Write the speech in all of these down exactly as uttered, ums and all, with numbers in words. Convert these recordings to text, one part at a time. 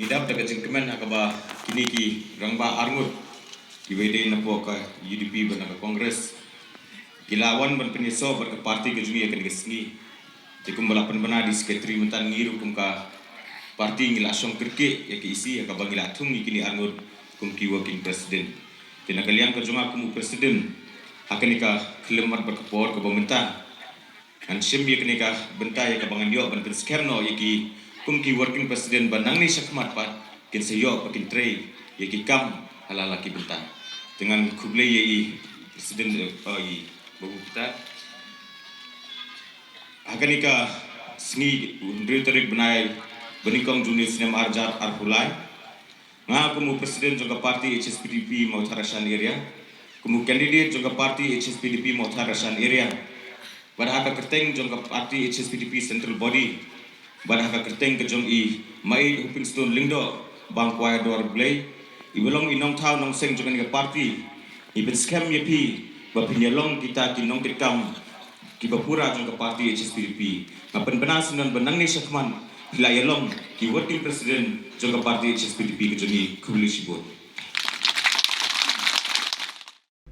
Ngi dap da ka jingkmen ha kaba kine ki rangbah arngut kiba ïadei na pok ka U D P bad na ka Congress ki la wan ban pynïasoh bad ka party ka jong ngi ha kane ka sngi. Te kumba la pynbna da i Secretary mynta, ngi ruh kum ka party ngi la shong kyrkieh ïa ka E C ha kaba ngi la thung ïa kine arngut kum ki working president. Te na ka liang ka jong nga kum u president ha kane ka khyllipmat bad ka por kaba mynta, ngan shim ïa kane ka bynta ïa kaba ngan ïoh ban pynskhem noh ïa ki kum ki working president ba nangne shakhmat pat kin sa ïoh ba kin trei ïa ki kam ha la la ki bynta. Te ngan khublei ïa i president, eh, i Babu Peter. Ha kane ka sngi hynriew tarik bnai ba nyngkong June snem ar hajar arphew lai, nga kum u president jong ka party H S P D P Mawthadraishan area, kum u candidate jong ka party H S P D P Mawthadraishan area, bad ha ka kyrteng jong ka party H S P D P Central Body, bad ha ka kyrteng ka jong i Maieit Hopingstone Lyngdoh Bangkwai Dwar Blei, iba long i nongthaw nongseng jong kane ka party, ngi pynskhem ïa phi ba phin ïalong kita ki nongkitkam kiba pura jong ka party H S P D P. Nga pynbna syndon ba nangne shakhmat phi la ïalong ki working president jong ka party H S P D P ka jong ngi. Khublei shibun.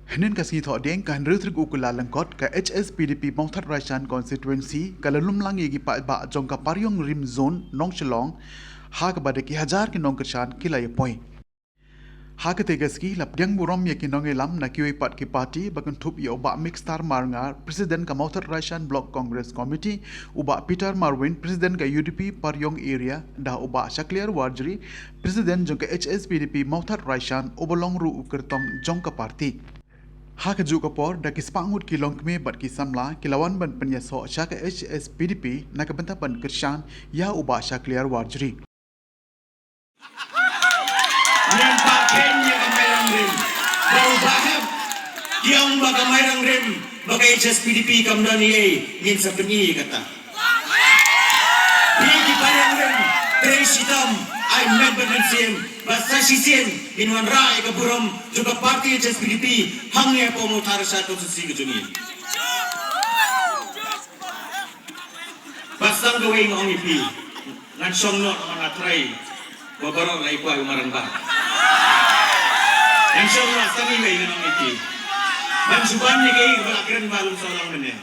Hynnin ka sngi Thohdieng ka hynriew tarik u Kyllalyngkot, ka H S P D P Mawthadraishan constituency ka la lum lang ïa ki paidbah jong ka Pariong Rim Zone Nongshillong ha kaba da ki hajar ki nongkyrshan ki la ïapoi. Ha katei ka sngi la pdiang burom ïa ki nongïalam na kiwei pat ki party ba kynthup ïa u Bah Mixtar Marngar, president ka Mawthadraishan Block Congress Committee, u Bah Peter Marwin, president ka U D P Pariong area, da u Bah Shakliar Warjri, president jong ka H S P D P Mawthadraishan, uba long ruh u kyrtong jong ka party. Ha kajuh ka por da ki spah ngut ki longkmie bad ki samla ki la wan ban pynïasoh sha ka H S P D P na ka bynta ban kyrshan ïa u Bah Shakliar Warjri. Ngim pat kheiñ ïa ka Mairang Rim. Ba u Bah Hep ki ong ba ka Mairang Rim ba ka H S P D P kam don ei, ngin sa pyni ïa kata. Phi ki Pariong Rim, trei shitom, ai met bad mynsiem, ba sa shisien ngin wanrah ïa ka burom jong ka party H S P D P hangne hapoh Mawthadraishan constituency ka jong ngi. Bad sa kawei nga ong ïa phi, ngan shong noh namar nga trei ba baroh la ïa kwah ïa u Marangbah. Ngan shong noh sa kawei ngan ong ïa phi. Ban shu ban ïa kaei kaba la kren ba lum sawlang mynne.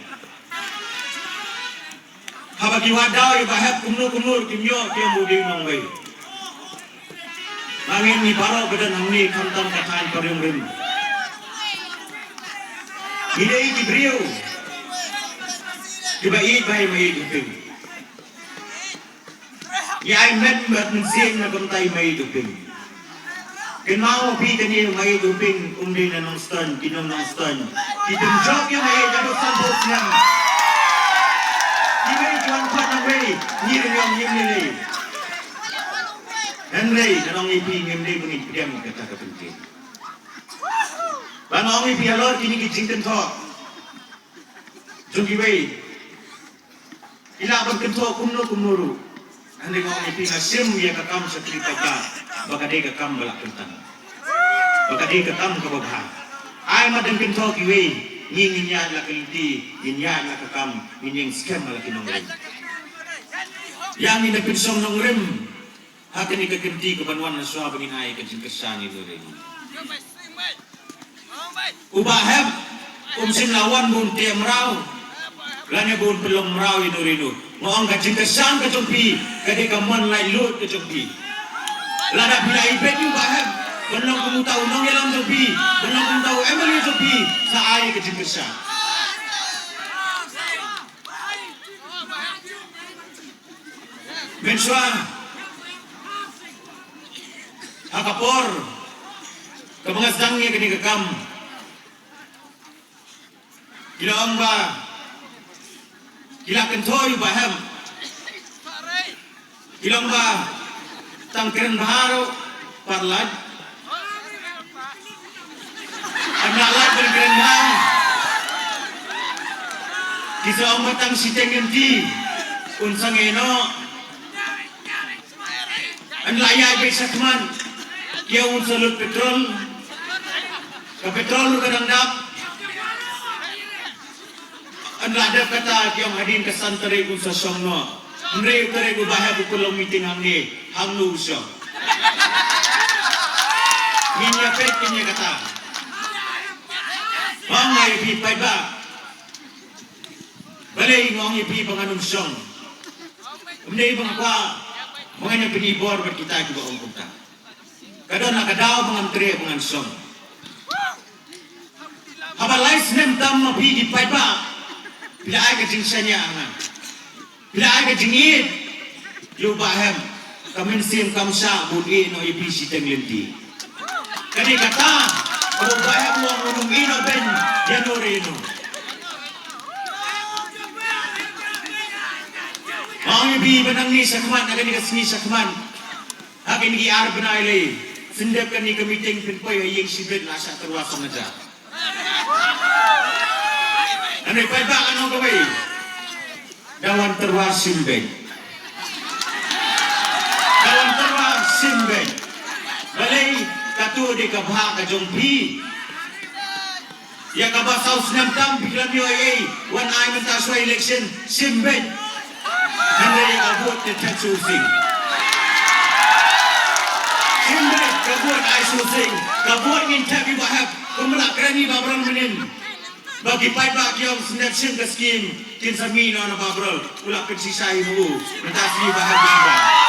Haba ki wad daw ïa u Bah Hep kumno kumno ruh kim ïoh, ki ong ba u dei u nongwei. Nga ngeit ngi baroh ba don hangne khamtam ka thaiñ Pariong Rim, ngi dei ki briew kiba ïeit bha ïa i Maieit Hoping. Ngi ai met bad mynsiem na ka bynta i Maieit Hoping. Kynmaw phi kane i Maieit Hoping um dei na Nongstoiñ, ki nong Nongstoiñ ki pynjop ïa i Maieit haduh sanphew snem. Ki wei ki wan khot nongwei, ngi ruh ngi ong ngim lei lei. Hynrei ngan ong ïa phi, ngim dei ban ngin pdiang kata ka pyntieng. Ba nga ong ïa phi halor kine ki jingkynthoh jong kiwei, i lah ban kynthoh kumno kumno ruh, hynrei nga ong ïa phi, nga shim ïa ka kam sha ki paidbah ba ka dei ka kam ba la kyntang, ba ka dei ka kam kaba bha. Ai ma dang kynthoh kiwei, ngi ngin ïaid la ka lynti, ngin ïaid la ka kam, ngin ïeng skhem la ki nongrim. Ïa ngin da pynshong nongrim ha kane ka kynti kaban wan, shuwa ba ngin ai ka jingkyrshan ïa u Ri. U Bah Hep um shym la wan ba un teh mraw lane ba un pynlong mraw ïa u Ri. Nga ong ka jingkyrshan ka jong phi ka dei ka mon laitluid ka jong phi. Lada phi la ibit ïa u Bah Hep ban long kum uta u nongïalam jong phi, ban long kum uta u M L A jong phi, sa ai ka jingkyrshan. Mynshuwa ha ka por kaba nga sdang ïa kane ka kam, ki la ong ba ki la kynthoh ïa u Bah Hep, ki la ong ba tang kren bha ruh pat lait. Ym lah lait ban kren bha. Ki sa ong ba tang shiteng lynti un sangeh noh. Yn lah ïaid beit shakhmat, ki ong un sa lut petrol. Ka petrol ruh ka dang dap. Yn lah dep kata, ki ong hadien ka san tarik un sa shong noh. Hynrei u tarik u Bah Hep u pynlong meeting hangne, hangno u shong? Ngin ïa peit kane kata. Nga ong ïa phi paidbah. Balei nga ong ïa phi ba ngan ym shong? Ym dei ba nga kwah ba ngan ïa pyni bor bad kita kiba ong kumta. Ka don la ka daw ba ngam treh ba ngan shong. Haba lai snem tam ma phi ki paidbah, phi la ai ka jingshaniah ha nga. Phi la ai ka jingïeit ïa u Bah Hep. Ka mynsiem kam shah ban ïeh noh ïa phi shiteng lynti. Ka dei kata kaba u Bah Hep u ong un ym ïeh noh ban ïa no re no. Nga ong ïa phi ba nangne shakhmat, na kane ka sngi shakhmat, ha kine ki ar bnai lei, pyndep kane ka meeting, pynpoi ha ïing shibit, la shah tyrwa song hajar. Ngan ïa paidbah, ngan ong kawei. Da wan tyrwa shim beit. Da wan tyrwa shim beit. Balei? Kato dei ka bha ka jong phi. Ïa kaba saw snem tam phi khlem ïoh ei ei, wan ai mynta shuwa election, shim beit. Hynrei ïa ka vote te thep shu sing. Shim beit, ka vote ai shu sing. Ka vote ngin thep ïa u Bah Hep. Kumba la kren ïa u Bah Brol mynnin, ba ki paidbah ki ong sngewbha shim ka skim, kin sa mih noh na u Bah Brol. U la pynshisha ïa u. Mynta sngewbha ha u Bah Brol.